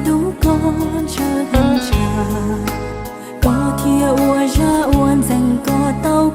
Tub koj ntshaw heev tshaj, koj thiaj ua zaj uas ntxeev koj tau